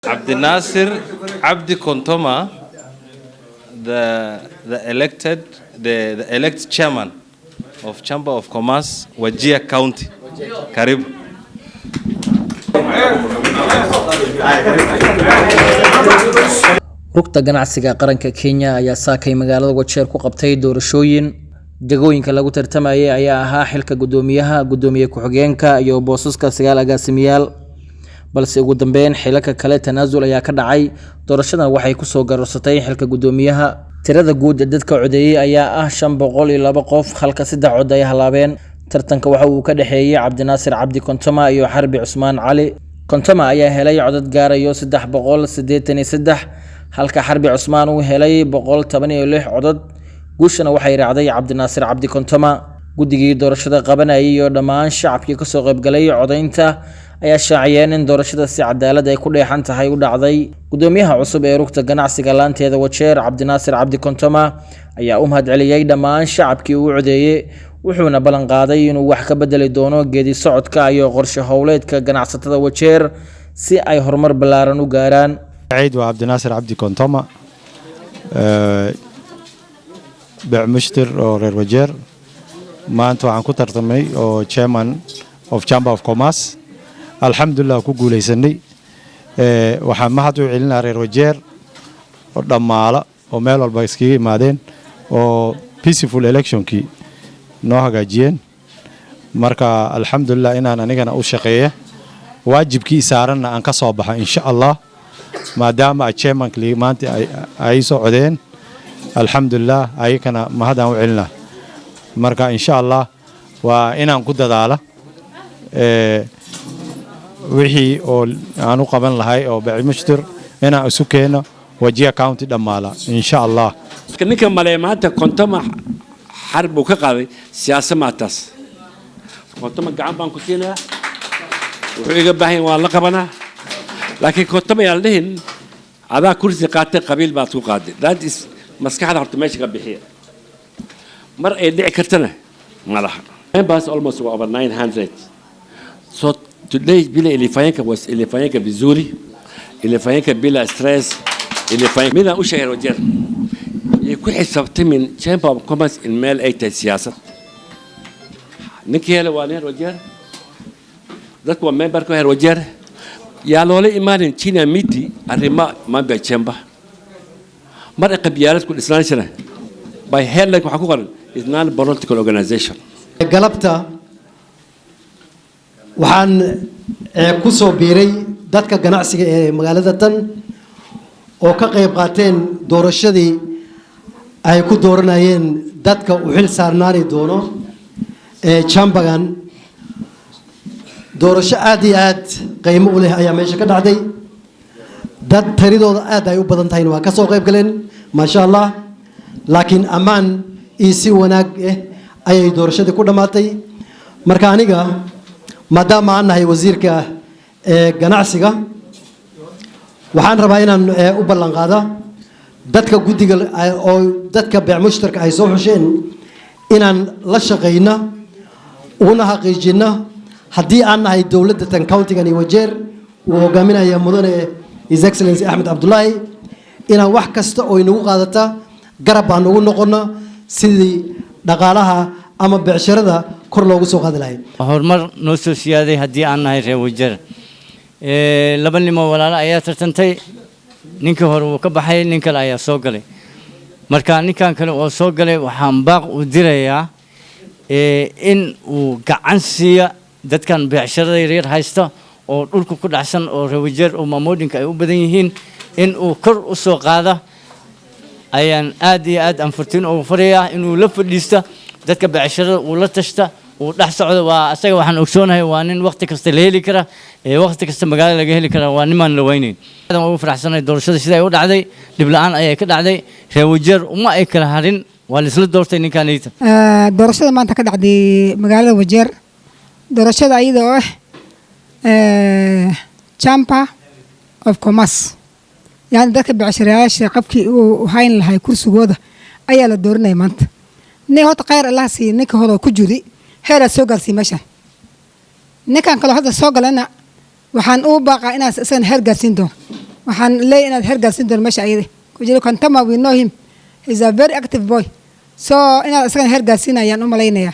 Abdinasir Abdi Kontoma, the elected, the elect chairman of Chamber of Commerce, Wajir County. Karibu. Rugta ganacsiga qaranka Kenya ayaa saakay magaalada Wajeer ku qabtay doorashooyin. Jagooyinka lagu tartamayay ayaa ahaa xilka guddoomiyaha, guddoomiye ku-xigeenka iyo boosaska 9 agaasimiyaal, balse ugu dambeyn xilalka kale tanaasul ayaa ka dhacay. Doorashadan waxay kusoo garorsatay xilka guddoomiyaha. Tirada guud ee dadka codeeyey ayaa ah 502 qof, halka 3 cod ay halaabeen. Tartanka waxa uu ka dhexeeyey Cabdinaasir Cabdi Kontoma iyo Xarbi Cusmaan Cali. Kontoma ayaa helay codad gaarayo 383, halka Xarbi Cusmaan uu helay 116 codad. Guushana waxay raacday Cabdinaasir Cabdi Kontoma. Guddigii doorashada qabanayay iyo dhammaan shacabkii kasoo qaybgalay codaynta ayaa shaaciyeen in doorashada si cadaalad ay ku dheexan tahay u dhacday. Guddoomiyaha cusub ee rugta ganacsiga laanteeda Wajeer, Cabdinaasir Cabdi Kontoma, ayaa u mahadceliyey dhammaan shacabkii uu codeeyey, wuxuuna ballan qaaday inuu wax ka bedeli doono geedi socodka iyo qorshe howleedka ganacsatada Wajeer si ay horumar ballaaran u gaaraan. Ciid waa Cabdinaasir Cabdi Kontoma, beec mushtir oo reer Wajeer. Maanta waxaan ku tartamay oo chairman of Chamber of Commerce. Alxamdulilah, ku guulaysanay. Waxaan mahad u celinaa reer Wajeer oo dhammaala oo meel walba iskaga imaadeen oo peaceful electionkii noo hagaajiyeen. Marka alxamdulilah, inaan anigana u shaqeeya waajibkii saaranna aan ka soo baxo insha Allah, maadaama ay chairmanka maanta ay soo codeen. Alxamdulilah, ayakana mahadaan u celinaa. Marka insha Allah waa inaan ku dadaala wixii oo aan u qaban lahay oo beec mushtir inaan isu keeno Wajir County dhammaala insha Allah. Ninka male maanta Kontoma xar buu ka qaaday siyaasa maataas. Kontoma gacan baan ku siinayaa, wuxuu iga baahan yahay waan la qabanaa, laakiin Kontoma yaan dhihin adaa kursi qaatay, qabiil baad ku qaaday. That is maskaxda horta meesha ka bixiya, mar ay dhici kartana ma laha. Members almost were over 900, so today vile ilifanyika was ilifanyika vizuri, ilifanyika bila stress, ilifanyika midaan u sheegay. Wajeer yay ku xisaabtamin Chamber of Commerce in meel ay tahay siyaasad. Ninkii hele waa nin Wajeer, dadku waa memberka heer Wajeer. Yaa loola imaanin chini ya miti arrimo mambo ya chamber mar ay qabyaalad ku dhisnaan jira. By headline waxaa ku qoran is non political organization. Galabta waxaan ku soo biiray dadka ganacsiga ee magaalada tan oo ka qayb qaateen doorashadii ay ku dooranayeen dadka u xil saarnaani doono ee chambergan. Doorasho aad iyo aad qiimo u leh ayaa meesha ka dhacday. Dad tiradooda aad ay u badan tahayna waa ka soo qayb galeen, maasha Allah. Laakiin ammaan iyo si wanaag ah ayay doorashadii ku dhammaatay. Marka aniga maadaama aan nahay wasiirka ee ganacsiga, waxaan rabaa inaan u ballan qaada dadka guddiga oo dadka beec mushtarka ay soo xusheen inaan la shaqayna una xaqiijina haddii aan nahay dowladda tan countigan iyo Wajeer uu hogaaminaya mudane His Excellency Axmed Cabdulaahi, inaan wax kasta oo inagu qaadata garab aan ugu noqono sidii dhaqaalaha ama beecsharada kor loogu soo qaadi lahay. Horumar noo soo siyaaday haddii aan nahay reer Wajeer. Laba nimoo walaalo ayaa tartantay. Ninkii hore wuu ka baxay, nin kale ayaa soo galay. Marka ninkan kale oo soo galay waxaan baaq u dirayaa in uu gacan siiya dadkan beecsharada yaryar haysta oo dhulka ku dhacsan oo reer Wajeer oo maamooyinka ay u badan yihiin, in uu kor u soo qaada ayaan aad iyo aad aan furtiin ugu farayaa, inuu la fadhiista dadka beecsharada, uu la tashta, uu dhex socdo. Waa asaga, waxaan ogsoonahay waa nin waqti kasta la heli kara ee waqti kasta magaalada laga heli kara, waa nimaan la weynayn. Aad ugu faraxsanahay doorashada sida ay u dhacday, dhib la'aan ayay ka dhacday. Reer Wajeer uma ay kala harin, waa la isla doortay ninkanayta. Doorashada maanta ka dhacday magaalada Wajeer, doorashada ayada oo ah Chamber of Commerce, yani dadka becshirayaasha qabkii uu hayn lahay kursigooda ayaa la dooranaya maanta. Nin horta khayr Allah siiya, ninka hore ku jiri heeraad soo gaarsiiy meeshan. Ninkan kaloo hadda soo galana waxaan ugu baaqaa inaas isagana heer gaarsiin doono. Waxaan leeyahay inaad heer gaarsiin doono meesha ayada kujira. Kontama, we know him, he is a very active boy, so inaad isagana heer gaarsiin ayaan u malaynayaa.